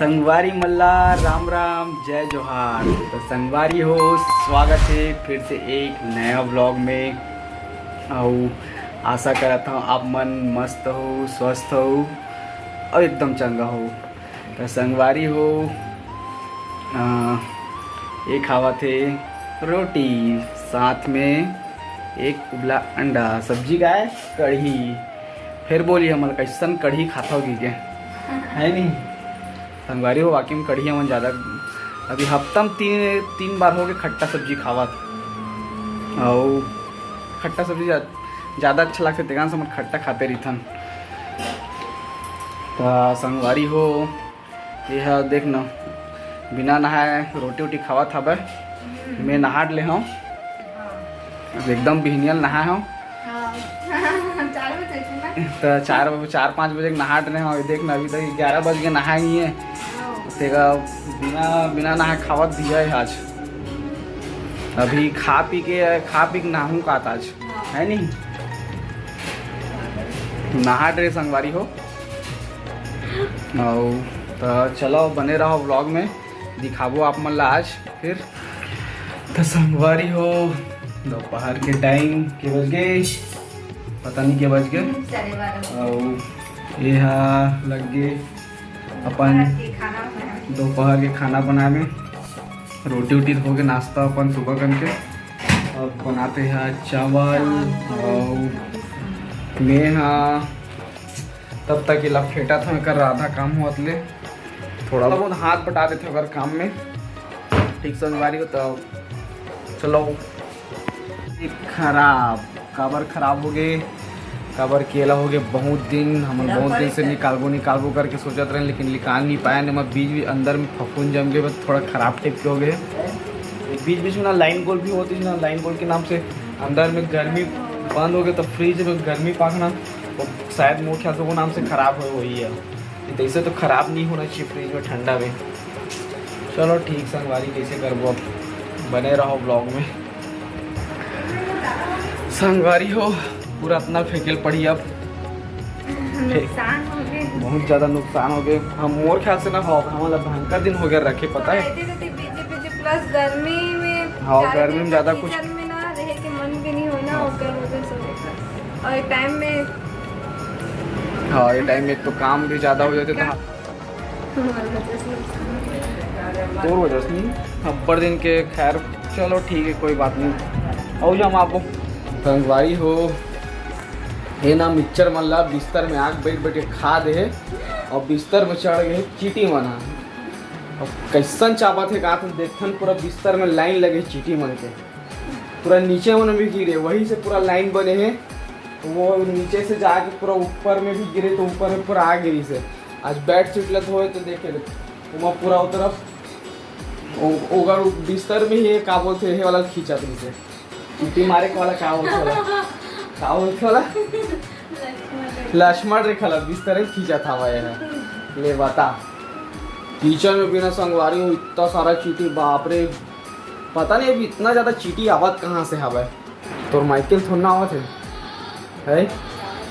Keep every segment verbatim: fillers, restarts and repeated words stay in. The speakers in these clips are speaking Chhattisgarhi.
संगवारी मन ला राम राम, जय जोहार। तो संगवारी हो, स्वागत हे फिर से एक नया vlog में। अउ आशा करत हव आप मन मस्त हो, स्वस्थ हो अउ एकदम चंगा हो। तो संगवारी हो, अ, ये खावत हे रोटी, साथ में एक उबला अंडा, सब्जी का हे कढ़ी। फिर बोली हमन कैसन कढ़ी खाता होगी के, है नहीं? संगवारी हो, वाकई में कढ़ी हमन ज़्यादा, अभी हफ्ता में तीन तीन बार हो गए खट्टा सब्जी खावत। अउ खट्टा सब्जी जा- ज़्यादा अच्छा लगता, तेकन से हमन खट्टा खाते रहिथन। तो संगवारी हो, ये ह देख न, बिना नहाए रोटी वोटी खावत हवय। मैं नहा ले हव, अब एकदम बिहनियल नहाए हव। हाँ। चार बजे थे ना। तो चार चार पाँच बजे के नहा डरे हव। देख न, अभी तक ग्यारह बज के नहाए नहीं है। हाँ। तेगा बिना बिना नहाए खावत दिया है आज। अभी खा पी के खा पी के नहाऊँ का आज, है नहीं? नहा डरे संगवारी हो। अउ तो चलो, बने रहो vlog में, दिखाबो आप मन ला आज। फिर तो संगवारी हो, दोपहर के टाइम के बज गए, पता नहीं के बज गए। हम्म, साढ़े बारह। अउ ये हा लग गए अपन दोपहर के खाना बनाए। दोपहर के खाना बनाए में रोटी उटी हो गए, नाश्ता अपन सुबह करके। अब बनाते हैं चावल। चावल। अउ मैं हा तब तक इला फेंटत हव, एकर आधा काम होत ले थोड़ा बहुत हाथ बटा देते अगर काम में। ठीक संगवारी हो तो चलो। खराब, काबर खराब हो गए, काबर केला हो गए। बहुत दिन हमन बहुत दिन से निकालबो निकालबो करके सोचत रहे, लेकिन निकाल नहीं पाए। ने बीज भी अंदर में फफूंद जम गए, बस थोड़ा खराब टाइप के हो गए। बीच बीच में ना लाइन गोल भी होती है ना, लाइन गोल के नाम से अंदर में गर्मी बंद हो गए, तो फ्रिज में गर्मी पाखना, वो शायद मोर ख्याल से वो नाम से खराब हो वही है। ये तो ऐसे तो खराब नहीं होना चाहिए फ्रिज में ठंडा में। चलो ठीक संगवारी, कैसे करबो, अब बने रहो vlog में। संगवारी हो, पूरा इतना फेंकेल पड़ी अब। नुकसान हो गए। बहुत ज्यादा नुकसान हो गए। हम मोर ख्याल से ना हो, हमारा भयंकर दिन हो गया रखे, पता है? ऐसे तो बीजे बीजे plus गर्मी में हाँ, ज्यादा गर्मी में दिन ज्यादा तक कुछ kitchen में ना रहे के मन भी नहीं होना, हाँ। ओकर वजह से होगा। और टाइम में हाँ, ये टाइम में एक तो काम भी ज्यादा हो जाते था। हमारे वजह से नुकसान हो गया। तोर वजह से नहीं, अब्बड़ दिन के। खैर, चलो ठीक है, कोई बात नहीं। आओ जा, हम आपको संगवारी हो, ये ना मिक्सचर मन ला बिस्तर में आके बैठ बैठ के खा दे हे, और बिस्तर में चढ़ गए चींटी मन हा। अब कैसन चाबत हे का, तुम देखथन, पूरा बिस्तर में लाइन लगे चींटी मन के, पूरा नीचे मन भी गिरे, वहीं से पूरा लाइन बने हे। वो नीचे से जाके पूरा ऊपर में भी गिरे, तो ऊपर में पूरा आ गिरी से। आज बेडशीट ला धोए तो देखे, ओमा पूरा ओ तरफ ओ-, ओकर बिस्तर में ही, का बोलथे, हे वाला खींचत रहिसे। चींटी मारे के वाला का बोलथे वाला? का बोलथे वाला? लक्ष्मण रेखा ला बिस्तर में खींचत हवा ये ह। ले बता। किचन में बिना संगवारी हो, इतना सारा चींटी, बाप रे। पता नहीं अभी इतना ज्यादा चींटी आवत कहाँ से हवय। तोर माइकल थोड़ा ना आवत हे, है?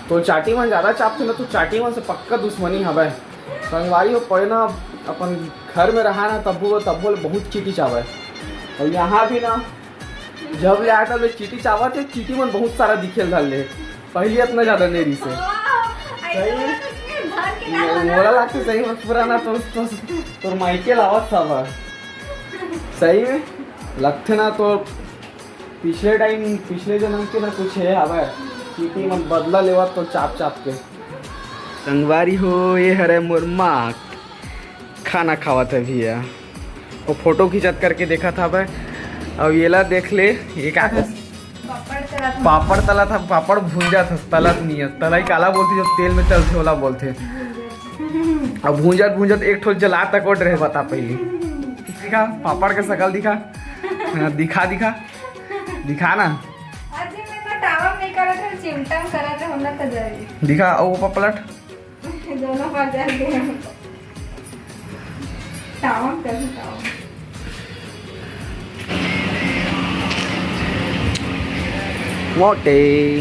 तो चांटी मन ज्यादा चाबथे ना, तो चांटी मन से पक्का दुश्मनी हवय। संगवारी हो, पहले ना अपन घर में रहा ना, तब्बो, तब्बो ले बहुत चींटी चाबय। और यहाँ भी ना, जब ले आटा में चींटी चाबत हे, चींटी मन बहुत सारा दिखे ल धर ले। पहले इतना ज्यादा नहीं रहिसे। सही में? मोला लगथे सही में पूरा ना तो, तो, तोर माइकल आवत हवय। सही में? लगथे ना तो पिछले टाइम, पिछले जन्म के ना कुछ हे हवय, चींटी मन बदला लेवत तो चाप चाप के। संगवारी हो, ये हरे मोर माँ खाना खावत हे भैया, वो फोटो खींचत करके देखत हवय। अब येला देख ले, ये का पापड़ तलत हस। पापड़ तलत हस, पापड़ भूंजत हस, तलत नहीं हस। तलई काला बोलथे, जब तेल में तलथे, ओला बोलथे। अब भूंजत भूंजत एक ठो जला तक ओट रहे, बता पहली। दिखा, पापड़ के शकल दिखा। हाँ, दिखा, दिखा। दिखा ना। अजी, मैं तो टावम नहीं करत हूँ, चिमटा में करत हूँ, ना तो जाएगी। दिखा, वो पपलट। दोनों बार जाएंगे हम। टावम कर, टावम। मोटे।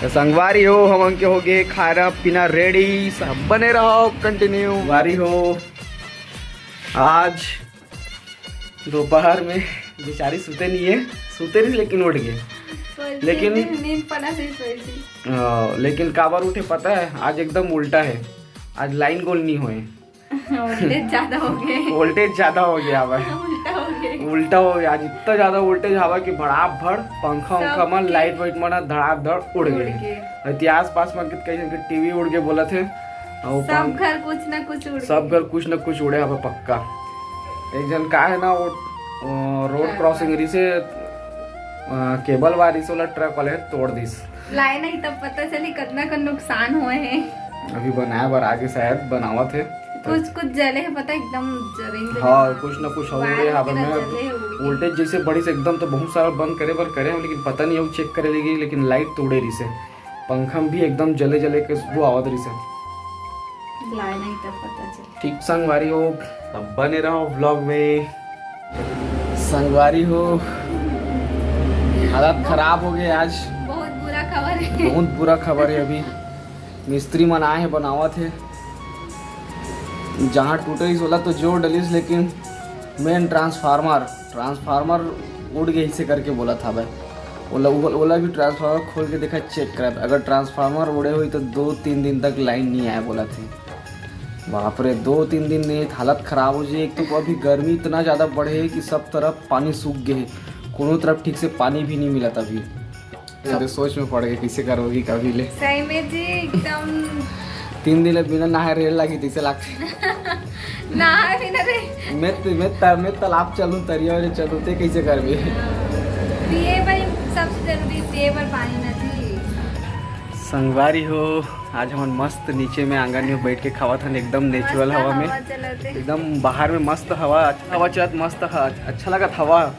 तो संगवारी हो, हमन के हो गए खाना पीना ready, सब बने रहो continue। संगवारी हो, आज दोपहर में बेचारी सुते नहीं है, सुते नहीं लेकिन उठ गए। सोची लेकिन- नींद पड़ा से सोची। अ, लेकिन काबर उठे पता है, आज एकदम उल्टा है। आज लाइन गोल नहीं होए, वोल्टेज ज्यादा हो गए। वोल्टेज ज्यादा हो गया हवा। उल्टा हो गए। उल्टा हो गया आज, इतना ज्यादा वोल्टेज हवा कि भड़ाभड़ पंखा उंखा मन, लाइट वाइट मन धड़ाधड़ उड़ गए। अति आसपास में कहीं टीवी उड़ के बोला थे। और सब घर कुछ ना कुछ उड़ सब घर कुछ ना कुछ उड़े हवा पक्का। एक जन का है ना, वो रोड क्रॉसिंग रही से केबल वारिस वाला ट्रक वाले तोड़ दिस। लाए नहीं तब पता चली कितना का नुकसान हुए हैं। अभी बनाए बर आगे शायद बनावत है। कुछ कुछ जले है पता, एकदम जलेंगे। हाँ, कुछ ना कुछ हो रहे हवा में। वोल्टेज जैसे बढ़ी से एकदम तो बहुत सारा बंद करे बर करे हो, लेकिन पता नहीं हो चेक करे लगी, लेकिन लाइट तोड़े रही से पंखा में भी एकदम जले जले के वो आवत रही से। लाए नहीं तब पता चली। ठीक संगवारी हो, तब बने रहो व्लॉग में। संगवारी हो, हालत खराब हो गए आज। बहुत बुरा खबर है। बहुत बुरा खबर है अभी। मिस्त्री मन आए हैं, बनावत है। जहाँ टूटे इस वाला तो जोर डलिस, लेकिन मेन ट्रांसफार्मर ट्रांसफार्मर उड़ गए इसे करके बोला था भाई। ओला ओला भी ट्रांसफार्मर खोल के देखा, चेक करा, अगर ट्रांसफार्मर उड़े हुई तो दो तीन दिन तक लाइन नहीं आए बोला थे। बाप रे, दो तीन दिन नहीं, हालत खराब हो जाए। एक तो अभी गर्मी इतना ज्यादा बढ़े है कि सब तरफ पानी सूख गए है, कोनो तरफ ठीक से पानी भी नहीं मिला था अभी। तो सोच में पड़ गए कैसे करोगी कभी ले। सही में जी एकदम। तीन दिन ले बिना नहाए रेल लगी तैसे लागते। नहाए भी ना रे। मैं त- मैं त- मैं तालाब चलूं, तरिया वाले चलूं, ते कैसे करबे? पिए भाई, सबसे जरूरी पिए पर पानी ना जी। संगवारी हो, आज हमन मस्त नीचे में आंगन में बैठ के खावत हन, एकदम नेचुरल हवा में। चलते। एकदम बाहर में मस्त हवा, अच्छा हवा चलत, मस्त ह-, अच्छा लगत हवा।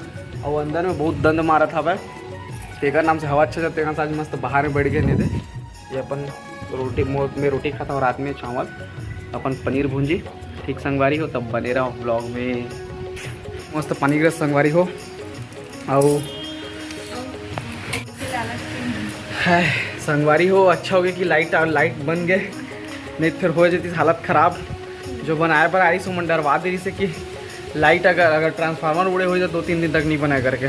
और अंदर में बहुत दंद मारत हवा, तेकर नाम से हवा अच्छा चलत। तेकर से आज मस्त बाहर में बैठ गए नहीं थे। ये अपन रोटी मो- में रोटी खाता और रात में चावल, अपन पनीर भूंजी। ठीक संगवारी हो, तब बने रहो व्लॉग में। मस्त पनीर संगवारी हो। आओ है संगवारी हो, अच्छा हो गया कि लाइट लाइट बन गए, नहीं तो फिर हो जाती हालत खराब। जो बनाए पर आई सो मन डरवा दे रही से कि लाइट अगर अगर ट्रांसफार्मर उड़े हो जाए दो तीन दिन तक नहीं बनाए करके,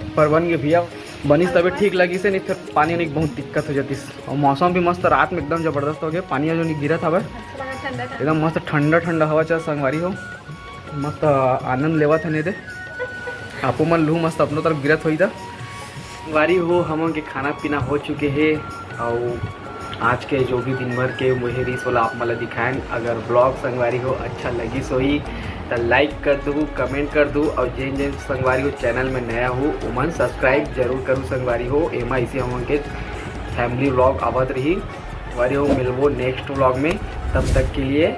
पर बन गए भैया। बनिस तबे ठीक लगी से, नहीं फिर पानी वानी के बहुत दिक्कत हो जाती। और मौसम भी मस्त, रात में एकदम जबरदस्त हो गया, पानी जो नहीं गिरा था भाई, एकदम मस्त ठंडा ठंडा हवा चल संगवारी हो, मस्त आनंद लेवा था नहीं दे। आपो मन लू मस्त अपनों तरफ गिरत होई था। संगवारी हो, हमन के खाना पीना हो चुके हे, अउ आज के जो भी दिन भर के मुहे रहीस ओला आप मन ला दिखाएन। अगर व्लॉग संगवारी हो अच्छा लगिस होही त लाइक कर दू, कमेंट कर दू, और जेन जेन संगवारी हो चैनल में नया हो ओमन सब्सक्राइब जरूर करू संगवारी हो। एमा इसे हमन के फैमिली व्लॉग आवत रही संगवारी हो। मिलबो नेक्स्ट व्लॉग में, तब तक के लिए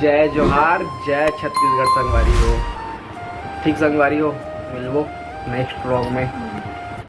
जय जोहार, जय छत्तीसगढ़ संगवारी हो। ठीक संगवारी हो, मिलबो नेक्स्ट व्लॉग में।